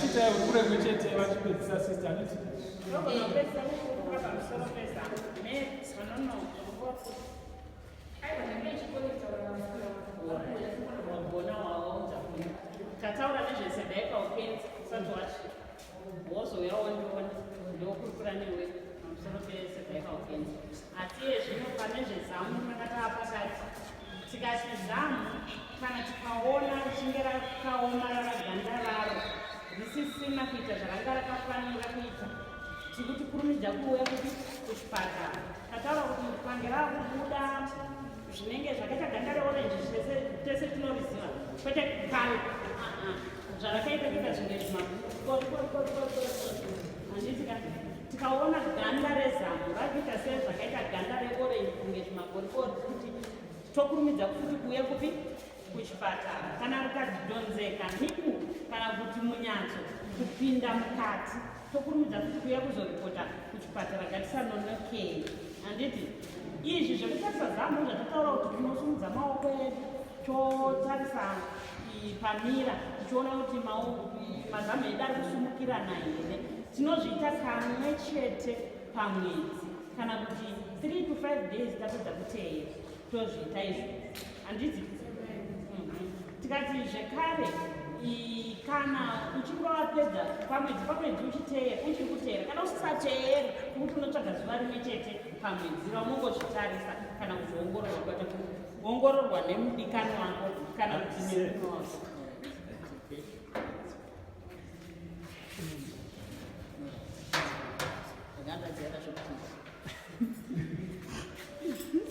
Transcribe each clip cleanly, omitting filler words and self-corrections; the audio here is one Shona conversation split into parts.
Ngatiitai hurukuro imwe chete vachipedzisa sister handiti? Tinogona kupedzisa kukurukura pamusoro pezamu nevanonoka Aiwa, ndanga ndichikonekta vana vasikana. Wagona wawaunza kuno. Tataura nezvecervical cancer usati wasvika. Wozouya wondiona ndokurukura newe pamusoro pecervical cancer. Asi iye zvino pane zvezamu tanga tava pakati. Tikati zamu kana tikaona richinge rakaomarara ganda raro risisina kuita zvaranga rakafanira kuita tikuti kurumidza kuuya kupi kuchipatara. Tataura kuti pange rakubuda zvinenge zvakaita ganda reorange tese tese tinoriziva kwete kala zvarakaita kuita zvinge zvimakorikorikorikori handiti ka tikaona ganda rezamu rakuita sezvakaita ganda reorange kunge zvimakorikori kuti tokurumidza futi kuuya kupi kuchipatara kana rikadhonzeka nipu kana kuti munyatso kupinda mukati tokurumidza futi kuuya kuzoripota kuchipatara ngatisanonokei handiti izvi zvekutarisa zamu zvatataura kuti tinosumudza maoko edu totarisa pamira tichiona kuti mazamu edu ari kusumukirana here tinozviita kamwe chete pamwedzi kana kuti 3 to 5 days tapedza kuteera tozviita izvo handiti Tikati zvekare kana uchinge wapedza pamwedzi pamwedzi uchiteera uchiri kuteera kana usisateeri kuti unotsvaga zuva rimwe chete pamwedzi raunongozvitarisa kana kuzviongororwa kwete kuongororwa nemudikani wako kana kuti nemurume wako.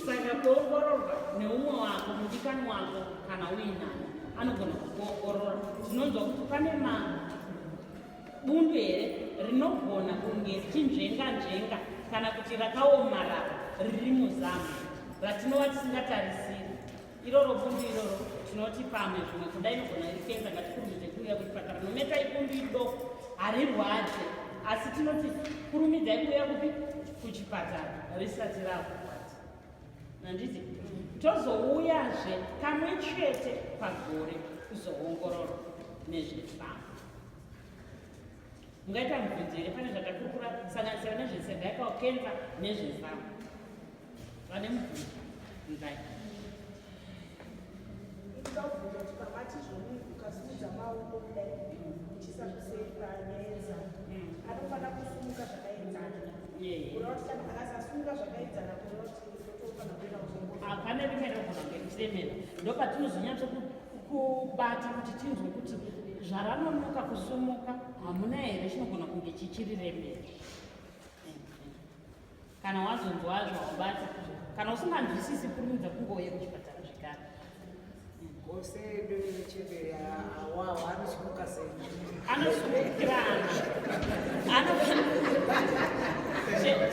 Saka kuongororwa neumwe wako mudikani wako kana uinani anogona kukuongorora. Tinonzwa kuti pane mabundu here rinogona kunge richinzvenga nzvenga kana kuti rakaomarara riri muzamu ratinova tisingatarisiri. Iroro bundu iroro tinoti pamwe zvimwe kuda inogona iri kenza ngatikurumidze kuuya kuchipatara nometa ibundu idoko harirwadze asi tinoti kurumidzai kuuya kupi kuchipatara risati rakurwadza handiti tozouyazve kamwe chete pagore kuzoongororwa nezvezamu mungaita mubvunzo here pane zvatakurukura sanganisira nezvecervical cancer nezvezamu Vane mubvunzo bvunzai. Inoda kubvunza kuti pamati zvoni ukasimudza maoko kudai uchiisa kuseri panyaya yezamu anofanira kusumuka zvakaenzana. Kureva kuti kana akasasumuka zvakaenzana kureva kuti totofanira kuenda kuzoongororwa. Hapana rimwe rinogona kunge richiremera. Ndopatinozonyatso kubata kuti tinzwe kuti zvaranonoka kusumuka hamuna here chinogona kunge chichiriremera. Kana wazonzwa zvawabata, kana usinganzwisisi kurumidza kungouye kuchipatara zvekare. Gose edu nechembere awawa anosumuka sei? Anosumukirana.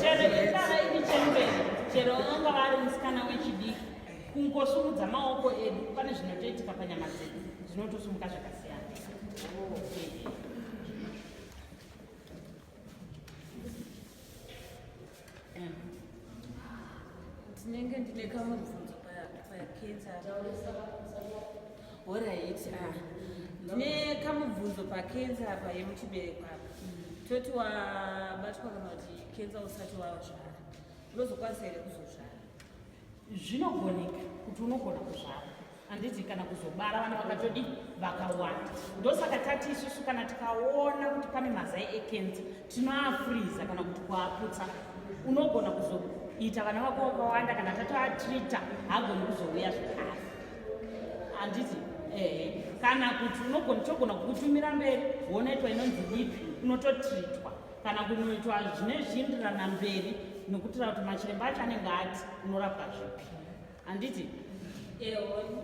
Chero ingava iri chembere, chero angava ari musikana wechidiki, kungosumudza maoko edu pane zvinotoitika panyama dzedu zvinotosumuka zvakasiyana. Ndinenge ndine kamubvunzo pakensa. Horaiti ah. Ndine kamubvunzo pakensa apa yemuchibereko apa. Toti wabatwa kana kuti kensa usati wazvara. Unozokwanisa here kuzozvara? Zvinogoneka kuti unogona kuzvara handiti kana kuzobara vana vakatodi vakawanda ndosaka tati isusu kana tikaona kuti pane mazai ekenza tinoafriza kana kuti kuaputsa unogona kuzoita vana vako vakawanda kana tatoatrita haagoni kuzouya zvekare handiti ehe kana kuti unogona togona kukutumira mberi wonoitwa inonzi lipi unototritwa kana kunoitwa zvine zvichienderana mberi nokutira kuti machiremba acho anenge ati unorapwa zvipi handiti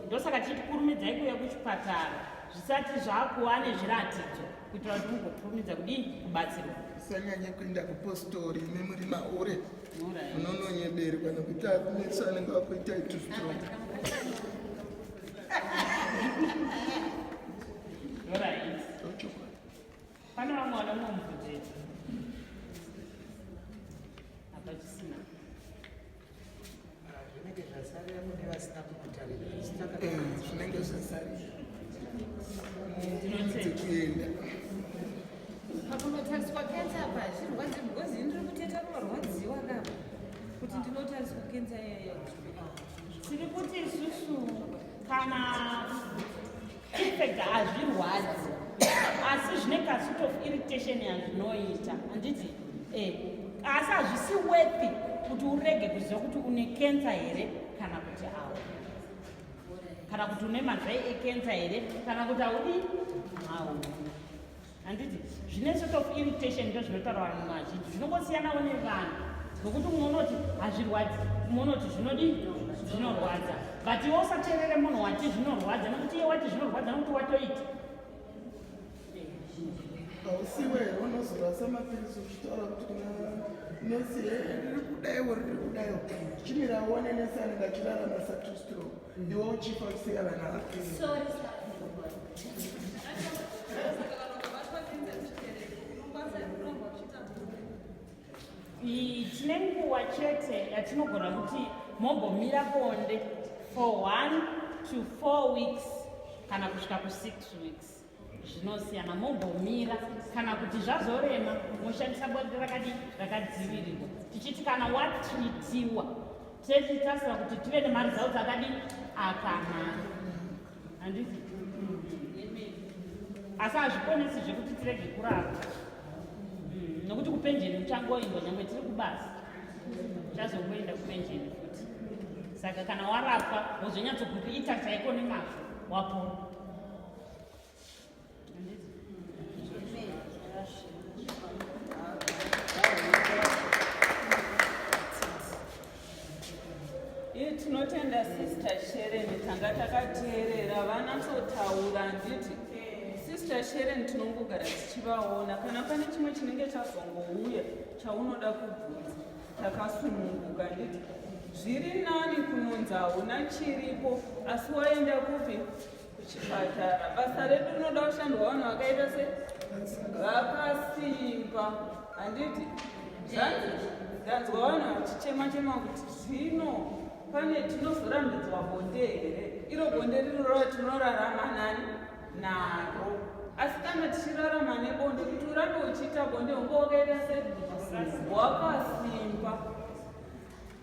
ndosaka tichiti kurumidzai kuuya kuchipatara zvisati zvakuva nezviratidzo kuitira kuti mugokurumidza kudii kubatsirwa usanyanye kuenda kupostori imi muri maure unononyeberwa nekuti ameso anenge akuita itu strong. Alright. Pane vamwe vane mumwe mubvunzo here? Hapachisina. Ah, zvinenge zvasarira kune vasina kukutarira. Eh, zvinenge zvasarira. Ndinotenda. Kuenda. Kana infact hazvirwadzi, asi zvine kasort of irritation yazvinoita, handiti? Asi hazvisi worthy kuti urege kuziva kuti une cancer here kana kuti awo, kana kuti une mazai ecancer here kana kuti haudi, hauna, handiti? Zvine sort of irritation, ndo zvinotaura vanhu vazhinji. Zvinongosiyanawo nevanhu, nokuti umwe unoti hazvirwadzi, umwe unoti zvinodii, zvinorwadza. But iwe usateerere munhu wati zvinorwadza, nokuti iye wati zvinorwadza nokuti watoita. Hausiwe here unozorasa mapirisi uchitaura kuti kuna nesi, "Riri kudaiwo, riri kudaiwo"? Chimira uone nesi anenge achirarama saKristu, iwe uchifa uchisiya vana vake. Sorry. Tine nguva chete yatinogona kuti mombomira bonde for 1 to 4 weeks kana kusvika ku6 weeks, zvinosiyana. Mombomira, kana kuti zvazorema moshandisa bonde rakadi rakadzivirirwa. Tichiti kana watreatiwa, tichitasira kuti tive nemaresults akadi akanaka, handiti? Asi hazvikonesi zvekuti tirege kurapa, nokuti kupenjeni uchangoindwa, nyangwe tiri kubasa uchazongoenda kupenjeni futi. Saka kana warapwa, wozonyatsokuita chaiko nemazvo, wapora. Handiti? Iye tinotenda Sister Sharon, tanga takateerera vanatsotaura, handiti? Sister Sharon tinongogara tichivaona. Kana pane chimwe chinenge chazongouya chaunoda kubvunza, takasununguka, handiti? Zviri nani kunonzi hauna chiripo asi waenda kupi? Kuchipatara. Basa redu rinoda kushandwa vanhu vakaita se vakasimba, handiti? Zvanzi ndanzwa vanhu vachichema chema kuti zvino pane tinozorambidzwa bonde here? Iro bonde rirora tinorarama nani naro. Asi kana tichirarama nebonde, kuti urambe uchiita bonde unge wakaita se wakasimba.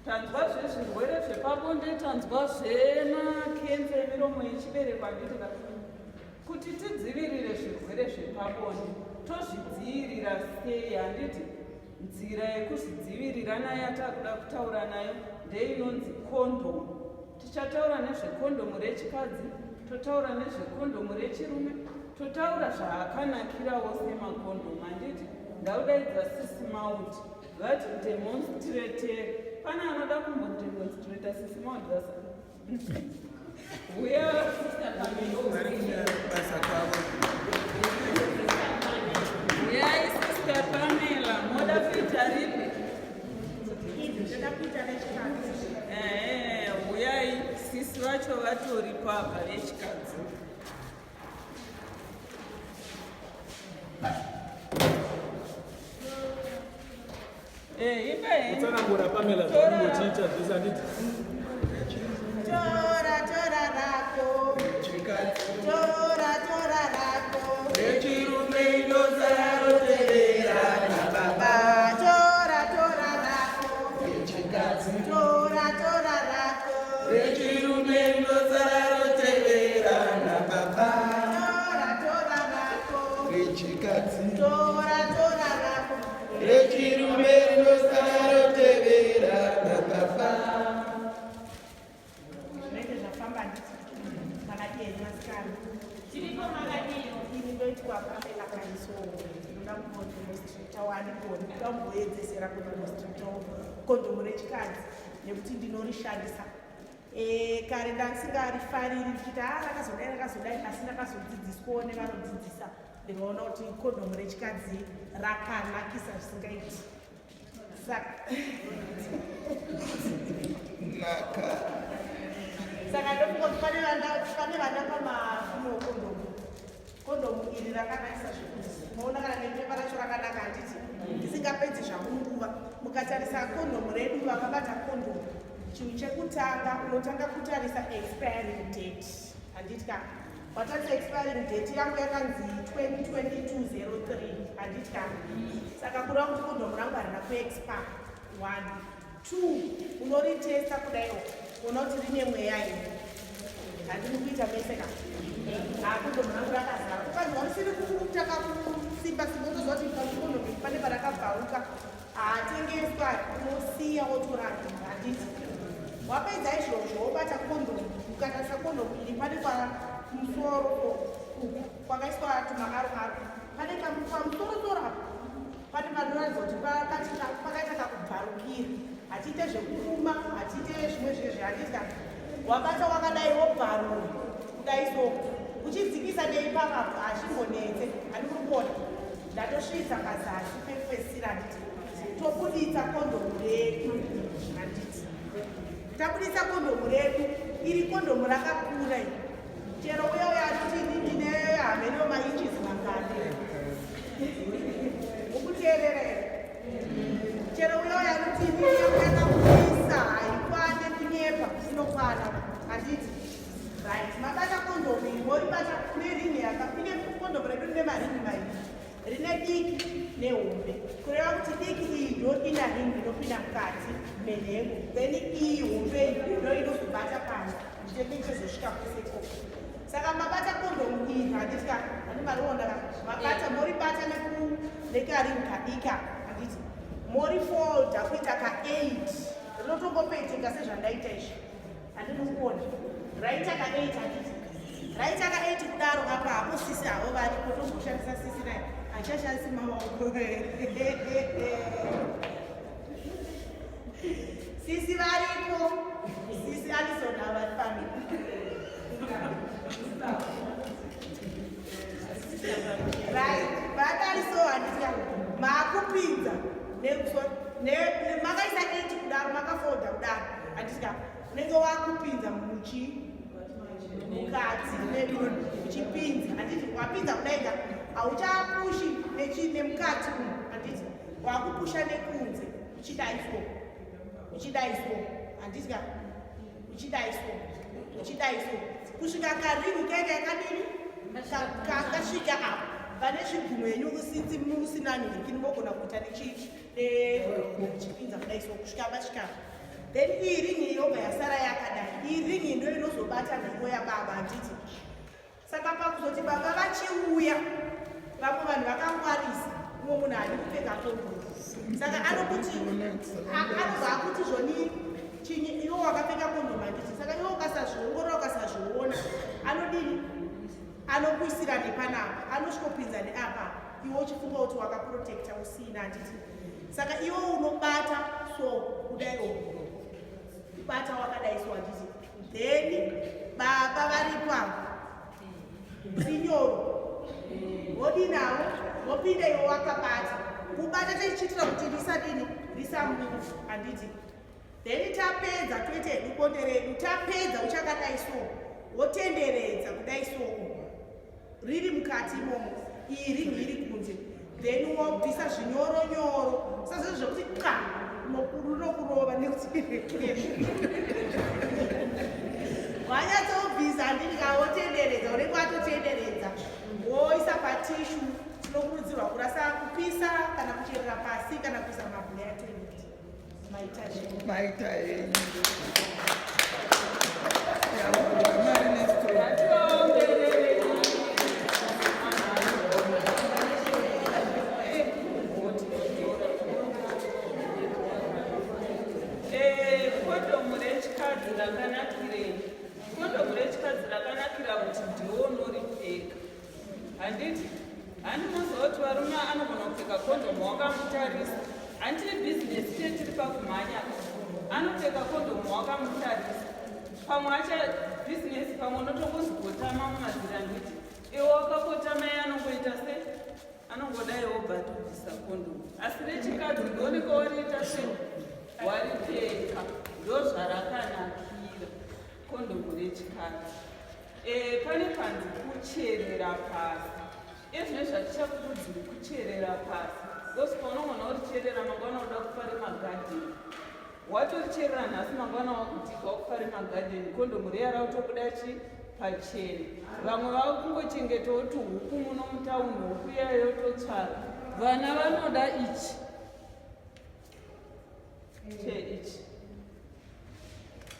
Tanzwa zvezvirwere zvepabonde, tanzwa zvemakenza emiromo yechibereko, handiti ka? Kuti tidzivirire zvirwere zvepabonde, tozvidzivirira sei, handiti? Nzira yekuzvidzivirira nayo yatakuda kutaura nayo ndeinonzi kondomu. Tichataura nezvekondomu rechikadzi, totaura nezvekondomu rechirume, totaura zvaakanakirawo semakondomu, handiti? Ndaudaidza Sisi Mauti vati demonstrate. Pane anoda kumbodemonstrata? Sisi Mauti vasa uya. Sister Pamela. Basa kwavo. Uyai, Sister Pamela. Moda kuita ripi? Ndoda kuita rechikadzi. Ehe, uyai, sisi vacho vatoripo apa vechikadzi. Ipe henyu. Kutsanangura, Pamela, zvaunongotiita zvese, handiti? Tora, tora rako. Chikadzi. Tora, tora rako. Rechirume inosarotevera nababa. Tora, tora rako. Rechikadzi. Tora, tora rako. Rechirume inosarotevera nababa. Tora, tora rako. Rechikadzi. Tora, tora rako. Rechirume rinosarotevera nababa. Zvinenge zvafamba, handiti? Makadii masikana? Tiripo, makadiyo? Ini ndoitwa Pamela Kaiso. Ndinoda kumbodemonstratawo, handigoni, kuda kumboedzesera kudemonstratawo kondomu rechikadzi nekuti ndinorishandisa. Kare ndandisingarifariri, ndichiti a rakazodai, rakazodai, asi ndakazodzidziswawo nevanodzidzisa, ndikaona kuti kondomu rechikadzi rakanakisa zvisingaiti. Saka Naka. Saka ndofunga kuti pane vana pamafumo. Kondomu iri rakanakisa zvekuti unoona kana nepepa racho rakanaka, handiti? Ndisingapedzi zvangu nguva, mukatarisa kondomu redu, vakabata kondomu, chinhu chekutanga unotanga kutarisa expiring date, handiti ka? Watarisa expiring date yangu yakanzi 2022 03, handiti ka? Saka kureva kuti kondomu rangu harina kuexpire. One, two, unoritesta kudaiwo, ona kuti rine mweya here. Handiri kuita mese ka. Kondomu rangu rakazara. Ukanzwa musiri kutaka kusimba simba unoziva kuti pakondomu pane parakabvaruka. Haatengeswa unosiya wotora handiti. Wapedza izvozvo wobata kondomu. Ukatarisa kondomu iri pane pamusoro uku kwakaiswa tumaaro aro. Pane pamusoro soro apa pane panoratidza kuti pakaita kakubvarukira. Hatiite zvekuruma, hatiite zvimwe zvezve handiti ka. Wabata wakadai wobvarura kudai so uchidzikisa neipapapo hazvimbonetse handikuri kuona ndatosvitsa pazasi pekupedzisira handiti tobuditsa kondomu redu handiti tabuditsa kondomu redu iri kondomu rakakura iri chero uya uya anoti ini ndine hameno mainches mangani ukuteerera here chero uya uya anoti ini yakakurisa haikwane kunyepa inokwana handiti right mabata kondomu iri moribata kune ringi yaka ine kondomu redu rine maringi mairi rine diki nehombe kureva kuti diki iyi ndo ina ringi inopinda mukati menhengo then iyi hombe iyi ndo inozobata panze chitenge chizosvika kwese ikoko saka mabata kondomu iri handiti ka handi mariona ka mabata moribata nekaringi kadiki aka handiti morifolda kuita ka 8 rinotongopeteka sezvandaita izvi handiri kuona raita ka 8 handiti raita ka 8 kudaro apa hapo sisi havo varipo tomboshandisa sisi naye hachashandisi maoko sisi varipo sisi alison havari pano right vatariso handiti maakupinza makaisa 8 kudaro makafolda kudaro handiti unenge wakupinza muchi mukati medu uchipinza handiti wapinza kudaika hauchapushi nemukati umu handiti wakupusha nekunze uchidai so uchidai so handiti ka uchidai so uchidai so kusvika karingi keke kadini kasvika apa vane zvigumwe henyu usinzi musina nhiriki mogona kuita nechipinza kudai so kusvika pasvika apa then iyi ringi yobva yasara yakadai iyi ringi ndo inozobata nhengo yababa handiti Saka pakuzoti baba vachiuya vamwe vanhu vakangwarisa umwe munhu haadi kupfeka kondomu saka anokuti anobva akuti zvoni chinyi iwe wakapfeka kondomu handiti saka iwe ukasazviongorora ukasazviona anodini anokuisira nepanapa anosvikopinza neapa iwe uchifunga kuti wakaprotecta usina handiti saka iwe unobata so kudai kubata wakadai so handiti Then baba varipo avo sinyoro vodinawo vopinda iwo wakabata kubata tichiitira kuti risadini risamuvu handiti then tapedza toita hedu bonde redu tapedza uchakadai so wotenderedza kudai so riri mukati imomo iyi ringi iri kunze then wobvisa zvinyoro nyoro sazvizvo zvekuti ka rinokurova nekuti wanyatsobvisa handiti ka wotenderedza unenge watotenderedza woisa patishu tinokurudzirwa kurasa kupisa kana kucherera pasi kana kuisa mabhule atoilet maita zvenyu maita henyu Kondomu rechikadzi rakanakirei? Kondomu rechikadzi rakanakira kuti ndiwo unoripfeka. Handiti? Handi moziva kuti varume anogona kupfeka kondomu wakamutarisa. Handiti business te tiri pakumhanya. Anopfeka kondomu wakamutarisa. Pamwe acha business pamwe unotongozi kotama mumazira handiti? Iwe wakakotama iye anongoita se anongodai wobva atobvisa kondomu. Asi rechikadzi ndoneka wariita se waripfeka ndozvarakanakira kondomu rechikadzi. E, pane panzi kucherera pasi. Ezvino zvatichakurudziri kucherera pasi. Because paunogona uricherera mangwana uda kufa remagadheni. Watoricherera nhasi mangwana wakutika wakufa remagadheni kondomu riya rautobuda chi pachena. Vamwe vava kungochengetawo tuhuku muno mutauni huku iya yototsvara. Vana vanoda ichi. Che ichi.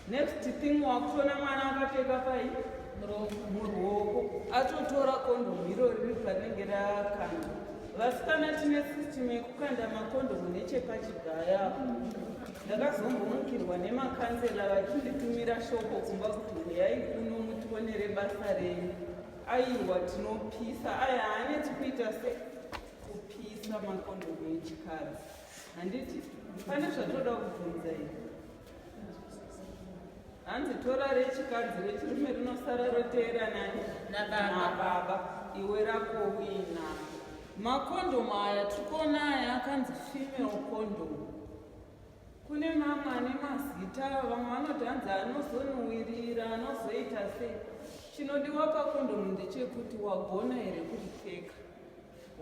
Next thing wakutoona mwana akapfeka pai. Muruoko. Atotora kondomu iro riri parinenge rakandwa. Vasikana tine system yekukanda makondomu nechepachigaya apo. Ndakazombomukirwa nemakanzela vachinditumira shoko kumba kuti huyai kuno mutionere basa renyu. Aiwa tinopisa. Aya haanetsi kuita se kupisa makondomu echikadzi. Handiti pane zvatoda kubvunza here? Hanzi tora rechikadzi rechirume rinosara roteera nani? Nababa. Iwe rako uinako. Makondomu aya tiri kuona aya akanzi female condom. Kune mamwe ane mazita, vamwe vanoti hanzi anozonuwirira, anozoita sei. Chinodiwa pakondomu ndechekuti wagona here kuripfeka.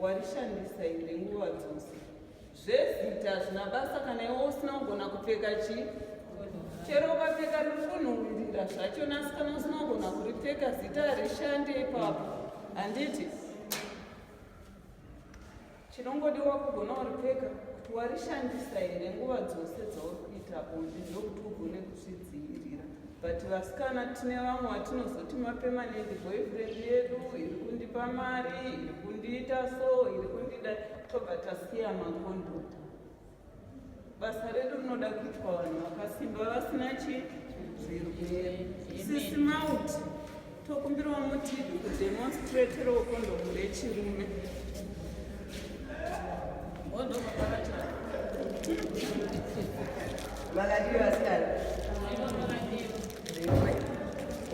Warishandisa here nguva dzose? Zvezita hazvina basa kana iwe usina kugona kupfeka chii? Chero ukapfeka riri kunhuhwirira zvachona asi kana usina kugona kuripfeka zita harishande ipapo. Handiti? Chinongodiwa kugona kuripfeka kuti warishandisa here nguva dzose dzauri kuita bonde ndokuti ugone kuzvidzivirira. But vasikana tine vamwe vatinozoti mapermanent boyfriend yedu iri kundipa mari, iri kundiita so, iri kundida, tobva tasiya makondomu. Basa redu rinoda kuitwa vanhu vakasimba vasina chi zvirwere. Sisi Mauti, tokumbirawo muti kudemonstraterewo kondomu rechirume. Makadii vasikana?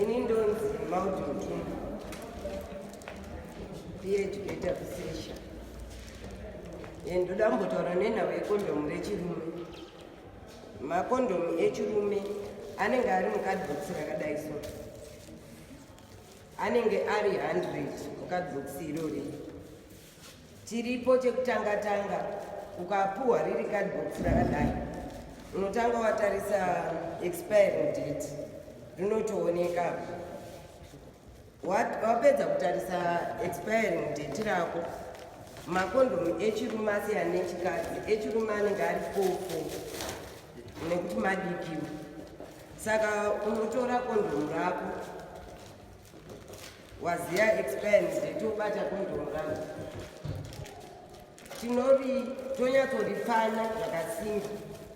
Ini ndonzi Maud Mutumba, peer educator kuSesha. Ndoda kumbotaura nenhau yekondomu rechirume. Makondomu echirume anenge ari mukadhibhokisi rakadai so. Anenge ari 100 mukadhibhokisi irori. Chiripo chekutanga tanga ukapuhwa riri cardbox rakadai unotanga watarisa expiring date rinotooneka wapedza kutarisa expiring date rako makondomu echirume asiyana nechikadzi echirume anenge ari fofo nekuti madikiwa saka unotora kondomu rako Waziya expiring date wobata kondomu rangu. Tinori tonyatsoripfanya zvakasimba.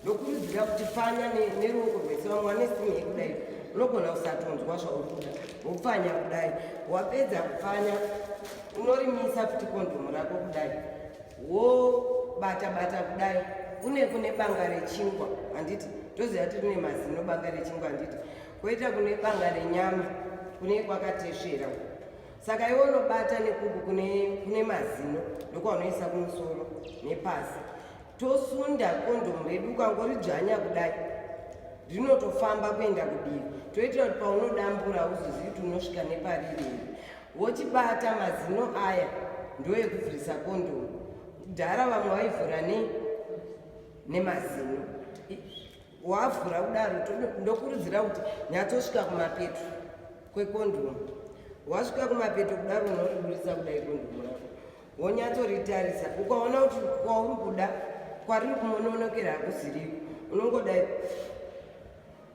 Ndokurudzira kuti pfanya neruoko rwese vamwe vane simu yekudai unogona kusatonzwa zvauri kuda wopfanya kudai wapedza kupfanya unorimisa futi kondomu rako kudai wobata bata kudai une kune banga rechingwa handiti toziva kuti rine mazino banga rechingwa handiti koita kune banga renyama kune kwakatesvera saka iwe unobata nekuku kune, kune mazino ndokwaunoisa kumusoro nepasi tosunda kondomu redu ukangoridzvanya kudai rinotofamba kuenda kudivi toitira kuti paunodambura uzozivi kuti unosvika nepariri here wochibata mazino aya ndoekuvhurisa kondomu kudhara vamwe vaivhura ne nemazino Wavhura kudaro ndokurudzira kuti nyatsosvika kumapeto kwekondomu. Wasvika kumapeto kudaro unoriburitsa kudai kondomu rako wonyatsoritarisa ukaona kuti kwauri kuda kwariri kumononokera hakuziriko unongodai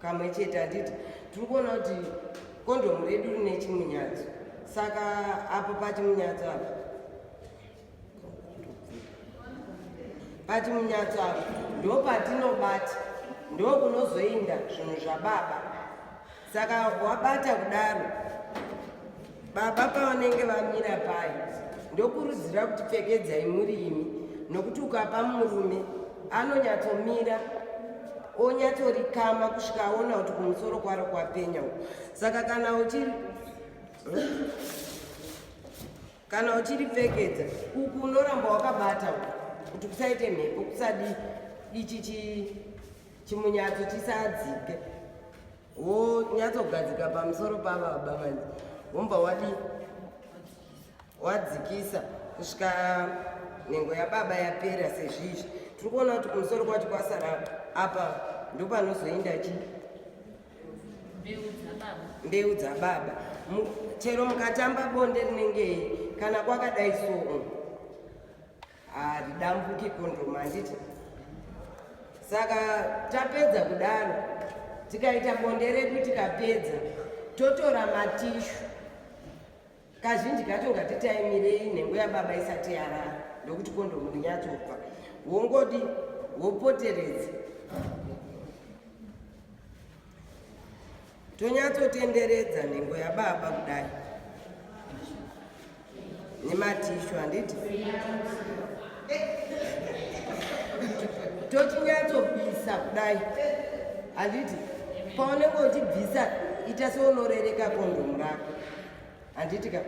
kamwe chete handiti tiri kuona kuti kondomu redu rine chimunyatso saka apo pachimunyatso apa Pachimunyatso apa ndopatinobata ndokunozoinda zvinhu zvababa. Saka wabata kudaro baba pavanenge vamira payo ndokurudzira kuti pfekedzai muri imi nokuti ukapa murume anonyatsomira onyatsorikama kusvika aona kuti kumusoro kwaro kwapenya saka kana uchi Kana uchiripfekedza uku unoramba wakabata kuti kusaite mhepo kusadii ichi chimunyatso chisadzike wonyatsogadzika pamusoro pababa manje womba wadii wadzikisa kusvika nhengo yababa yapera sezvizvi tiri kuona kuti kumusoro kwacho kwasara apa ndopanozoinda chii mbeu dzababa chero mukatamba bonde rinenge kana kwakadai so haridambuki kondomu handiti saka tapedza kudaro tikaita bonde redu tikapedza Totora matishu. Kazhinji kacho ngatitaimirei nhengo yababa isati yarara ndokuti kondomu rinyatsobva. Wongodi wopoteredza. Tonyatsotenderedza nhengo yababa kudai nematishu handiti? Tochinyatsobisa kudai handiti? Paunenge uchibvisa ita seunorereka kondomu rako handiti ka?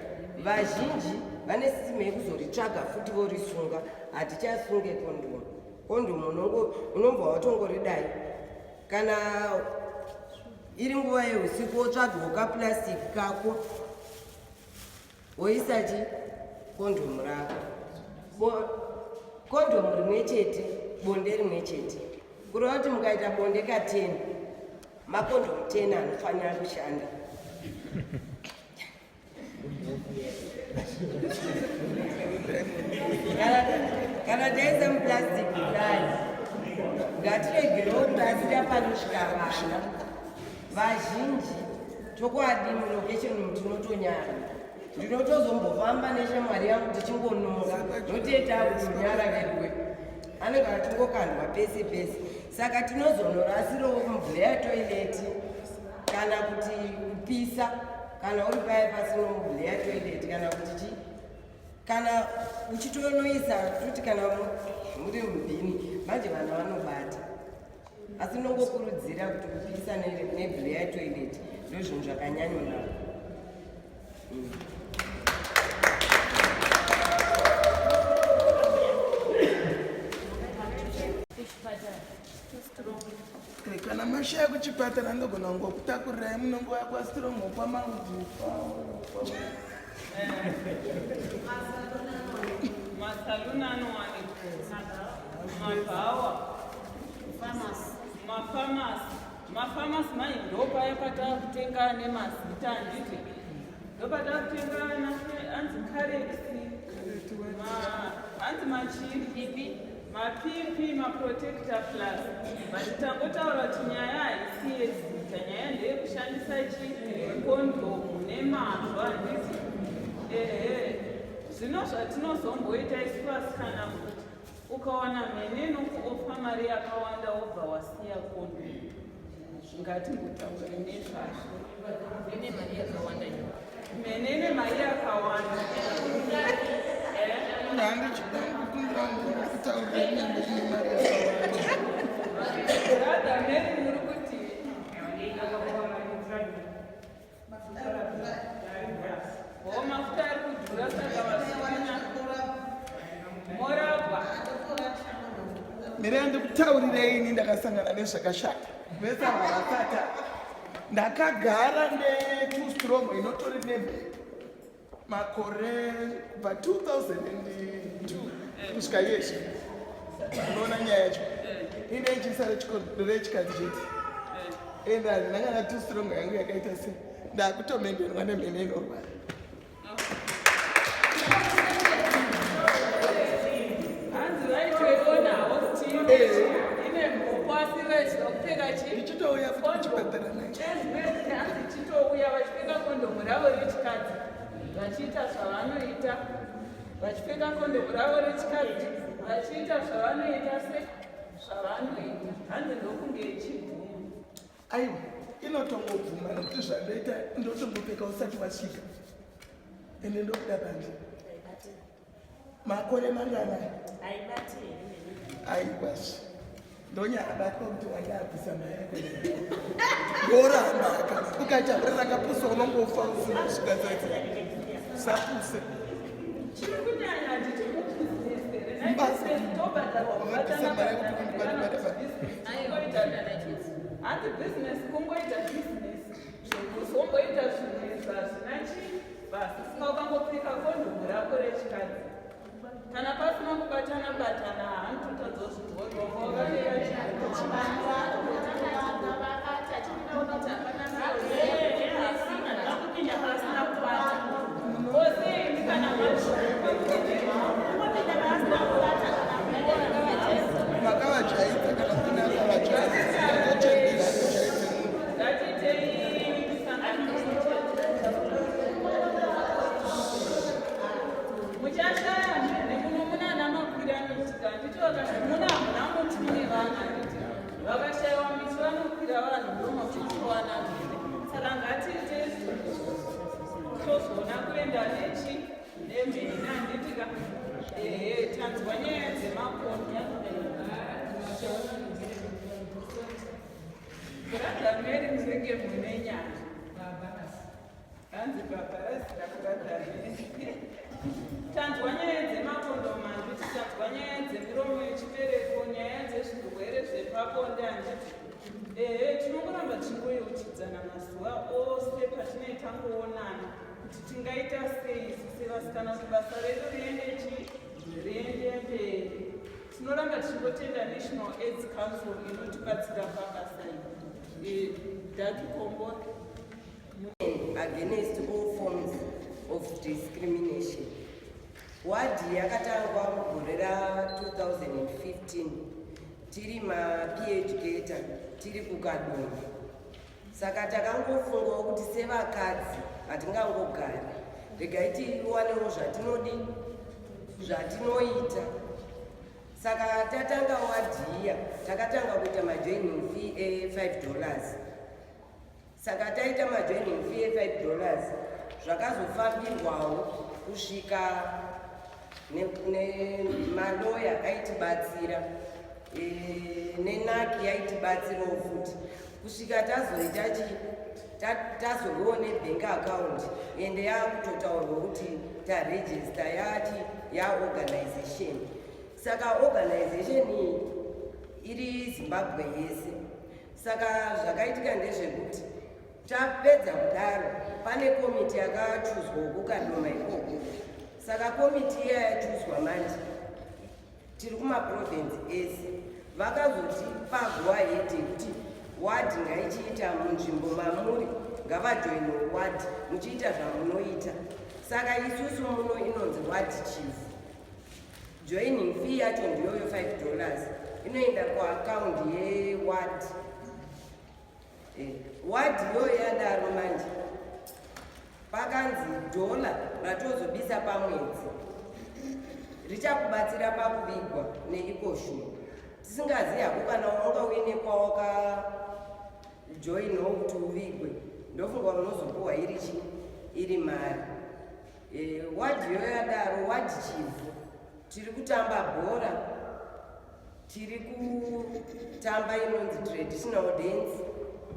Vazhinji vane sisime yekuzoritsvaga futi vorisunga. Hatichasunge kondomu. Kondomu unobva watongoridai. Kana iri nguva yeusiku wotsvagawo kaplastic kako woisa chi kondomu rako. Kondomu rimwe chete, bonde rimwe chete. Kureva kuti mukaita bonde ka 10, makondomu 10 anofanira kushanda. Kana taisa muplastic kudai, ngatiregerewo kurasira panosvika vana vazhinji. Chokwadi mulokesheni umu tinotonyara. Ndinotozombofamba neshamwari yangu tichingononga, notoita kunyara veduwe, anenge achingokandwa pese pese. Saka tinozonorasirawo mublair toilet kana kuti kupisa, kana uri paya pasino mublair toilet, kana kuti chi kana uchitonoisa toti kana muri mubhini manje vana vanobata. Asi ndinongokurudzira kuti kupisa neblair toilet ndo zvinhu zvakanyanyonaka. Kana mashaya kuchipatara ndogona kungokutakurirai munongouya kwaStrong kwamaudzipa. Masaluni anowanikwa, mabhawa, mafamasi. Mafamasi mai ndopaya patakutenga nemazita handiti? Ndopatakutenga anzi Carex, hanzi machii, maPP, maProtector Plus. But tangotaura kuti nyaya haisi yezita, nyaya ndeyekushandisa chi kondomu nemazvo handiti? Ehe, zvino zvatinozomboita isu vasikana futi, ukawana mhene inokuofa mari yakawanda wobva wasiya kondomu. Ngatimbotaure nezvazvo. Mhene mari yakawanda iyo. Mhene ine mari yakawanda. Ndandichida kukumbira kutaurira nyangwe ine mari yakawanda. Brother Mary, muri kuti ho mafuta ari kudhura, saka vasikana morabwa. Mire ndikutaurirei, ini ndakasangana nezvakashata vese ava vasata. Ndakagara ne2 strong inotori nemhepo makore kubva 2002 kusvika iyezvi. Unoona nyaya yacho ine ichiisa rechikadzi chete, ende handina kana 2 strong yangu yakaita sei. Ndakutomenderwa nemhene inorwara. Hanzi vaitoionawo kuti ine mhopo asi vaizwa kupfeka chi Ichitouya futi kuchipatara nayo. Hanzi ichitouya vachipfeka kondomu ravo rechikadzi, vachiita zvavanoita, vachipfeka kondomu ravo rechikadzi, vachiita zvavanoita se zvavanoita. Hanzi ndokunge ichibvuma. Aiwa, inotongobvuma nokuti zvandoita ndotongopfeka usati wasvika, ende ndokuda panze makore mangana. Aiwazve ndonyabatwa kuti wandabvisa mari yako, ndoramba. Ukaita hure rakapusa unongofa usina kusvika tsatsi sapuse. Chiri kunyanya handiti mubhizinesi? Mbasa. Tobhadharwa. Unobvisa mari yekuti undibate-bate. Hanzi bhizinesi kungoita bhizinesi, zvekuzomboita zvinhu izvi hazvina chi basa. Saka ukangopfeka kondomu rako rechikadzi, kana pasina kubatana batana, hanototadzawo zvidhorwa wakapfeka. Kupinda pasina kubata. Ose imi kana Kupinda pasina kubata. Makavajaidza kana kuti akavajaidza, atochembera atojaidze munhu. Ngatiitei misangano. Hanzi bhabharazi rakuradhani. Tanzwa nyaya dzemakondomu handiti, tanzwa nyaya dzemiromo yechibereko, nyaya dzezvirwere zvepabonde handiti. Ehe, tinongoramba tichingoyeuchidzana mazuva ose patinee tangoonana kuti tingaita sei isu sevasikana kuti basa redu riende chi riende mberi. Tinoramba tichingotenda National AIDS Council inotibatsira pabasa iri. Daki Komboni. Against all forms of discrimination. Wadhi yakatangwa mugore ra2015 tiri maPH gator tiri kuKadoma. Saka takangofungawo kuti sevakadzi hatingangogari, regai tiwanewo zvatinodi zvatinoita. Saka tatanga wadhi iya, takatanga kuita majoining fee e5 dollars. Saka taita majoining fee e5 dollars zvakazofambirwawo kusvika nemaloya aitibatsira nenaki yaitibatsirawo futi kusvika tazoita chi tazovewo nebank account ende yakutotaurwa kuti tarejista yati yaorganization. Saka organization iyi iri Zimbabwe yese. Saka zvakaitika ndezvekuti tapedza kudaro pane komiti yakachuzwa kuKadoma ikoko. Saka komiti iya yachuzwa manje tiri kumaprovince ese, vakazotipa go ahead yekuti wadhi ngaichiita munzvimbo mamuri, ngavajoine wadhi muchiita zvamunoita. Saka isusu muno inonzi wadhi chief. Joining fee yacho ndiyoyo 5 dollars inoenda kuakaundi yeward. Ward iyoyo yadaro manje pakanzi dhola ratozobisa pamwedzi richakubatsira pakuvigwa neikoshu. Tisingazivi hako kana wanga uine kwawakajoinawo kuti uvigwe, ndofunga unozopuwa iri chi iri mari. Wadhi iyoyo yadaro, wadhi Chivhu tiri kutamba bhora, tiri kutamba inonzi traditional dance.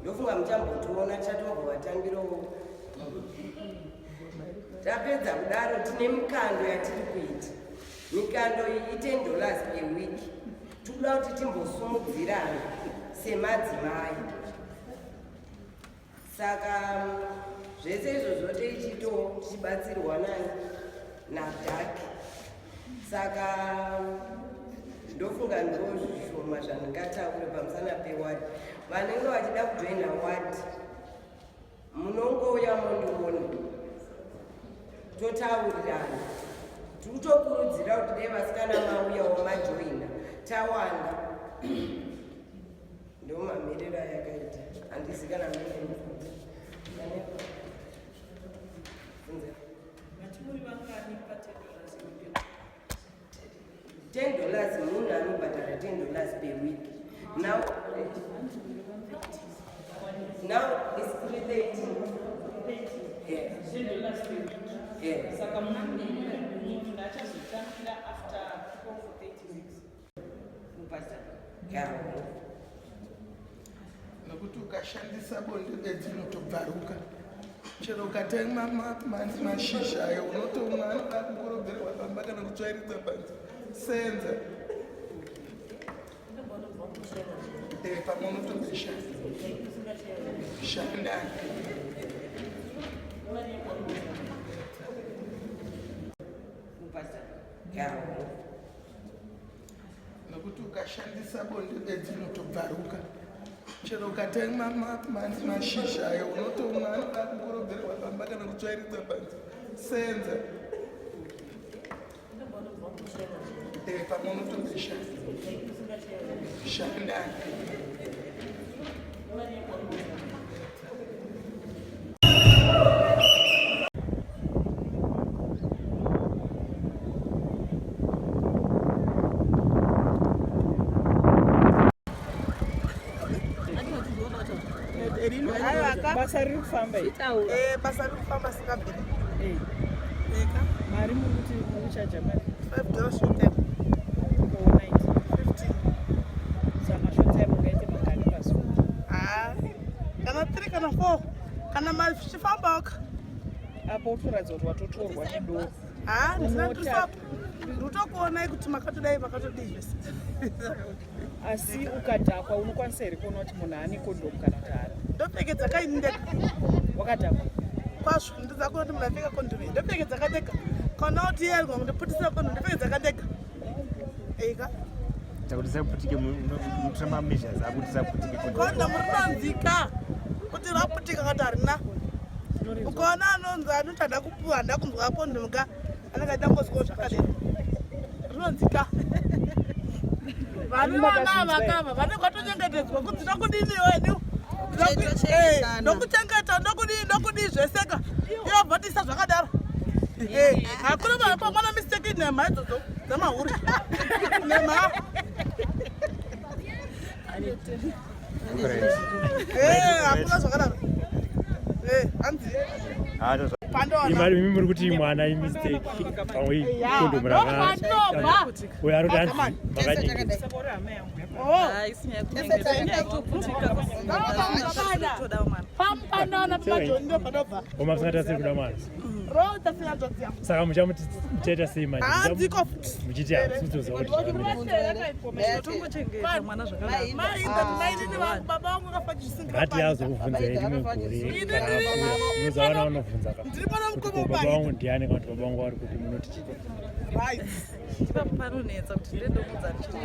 Ndofunga muchambotiona, tichatombovatambirowo. Tapedza kudaro tine mikando yatiri kuita. Mikando iyi i10 dollars per week. Tikuda kuti timbosumudzirana semadzimai. Saka zvese izvozvo teichito tichibatsirwa nani nadhaki. Saka ndofunga ndo zvishoma zvandingataure pamusana pewadhi. Vanenge vachida kujoina wadhi munongouya mondiona totaurirana. Tikutokurudzira kuti dai vasikana mauyawo majoina tawanda. Ndo mamiriro ayakaita, handizi kana mine mubvunzo. $10 dollars, munhu anobhadhara $10 dollars per week. Now, now it's 330. Yeah. $10 dollars per week. Yeah. Saka munhu achazotambira after 12 or 30 weeks kubhadhara. Yeah. Nokuti ukashandisa bonde bedzi unotobvaruka. Chero ukatema mashizha ayo unotomwa, anoda kukorobherwa pamba kana kutsvairidza panze. Senza. Pamwe unotobesha. Shanda. Yeah. Nokuti ukashandisa bonde bedzi unotobvaruka. Chero ukatema mashizha ayo unotomwa, anoda kukorobherwa pamba kana kutsvairidza panze. Senza. Pamwe unotobesha. Shanda. Basa riri kufamba iri. Basa riri kufamba singabviri. Eka. Mari muri kuti muchaja mari? 5 dollars short time. Overnight. 15. Saka short time ungaite mangani pazuva? Ah, kana 3 kana 4 kana machifamba ka. Apo utoratidza kuti watotorwa nedoro. Haa, ndisina ndikutokuonai kuti makatodai makatodii zvese. Asi ukadhakwa unokwanisa here kuona kuti munhu ane kondomu kana kuti haana? Ndopfekedza kaini ndega. Wakadhakwa? Kwazvo, ndidza kuona kuti munhu apfeka kondomu. Ndopfekedza kandega. Kana kuti iye arigona kundiputisa kondomu, ndopfekedza kandega. Eka. Chakuti tisaputike munotora mameasures akuti tisaputike kondomu rinonzika kuti raputika kati harina. Ukaona anonzi anoti handa kupuwa handa kunzwa kondomu ka anenge aida kungozwawo zvakadero. Rinonzika. Vane vana ava kava vanenge vatochengetedzwa kunzi ndokudini iwe ndokuchengeta ndokudii ndokudii zveseka ivo bvatisa zvakadaro. Hakuna vanhu pamwana mistake nhema idzodzo dzamahuri nhema. Hakuna zvakadaro. Hanzi Imari imi muri kuti mwana imistake pamwe ikondomu raka uyo ari kuti hanzi makanyengedza. Oma musingatasiri kuda mwana. Saka muchamuti muchaita sei manje? Muchiti hamusi kutoziva kuti zvakamira. Totongochengeta mwana zvakanaka. Ngati azokubvunzai rimwe gore kana akura. Unoziva vana vanobvunza ka. Kuti ko baba vangu ndiani kana kuti baba vangu vari kupi munoti chii? Ipapo panonetsa kuti ndendomudza ndichiti.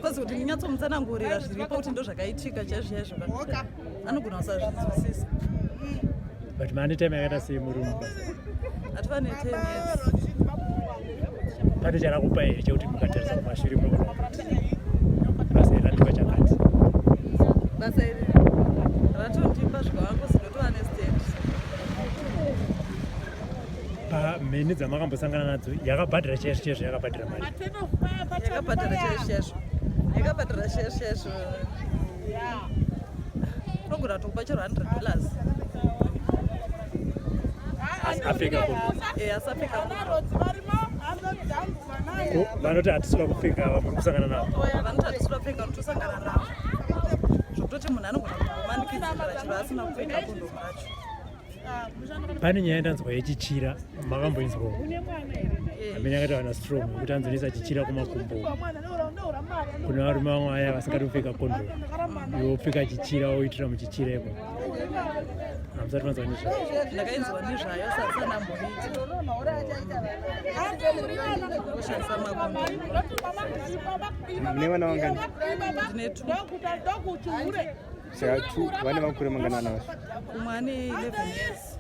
Kozi kuti ndinyatsomutsanangurira zviripo kuti ndozvakaitika chaizvo chaizvo ka. Anogona kusazvinzwisisa. But mane time yakaita sei muri mubasa? Hativa ne 10 years. Pane charakupa here chekuti mukatarisa kumashure munogona kuti basa iri randipa chakati? Basa iri ratondipa zvikavangu zinotova nestand. Pamheni dzamakambosangana nadzo yakabhadhara chaizvo chaizvo yakabhadhara mari. Yakabhadhara chaizvo chaizvo. Yakabhadhara chaizvo chaizvo. Unogona kutokupa chero $100. Asi apfeka kondomu. Asi apfeka kondomu. Vanoti hatisi kupfeka ava muri kusangana navo. Vanoti hatisi kupfeka unotosangana navo. Zvokutoti munhu anogona kumanikidzira chero asina kupfeka kondomu racho. Pane nyaya ndanzwa yechichira makamboinzwawo. Amene akaita vana strong kuti anzonoisa chichira kumakumbo. Kuna varume vamwe vaya vasingadi kupfeka kondomu. Iwe wopfeka chichira woitira muchichira imo. Hamusati manzwa nezvayo. Ndakainzwa nezvayo asi handisati ndamboita. Kushandisa makondomu. Mune vana vangani? Ndine 2. Saka 2 vane makore mangani vana vacho? Umwe ane 11 years.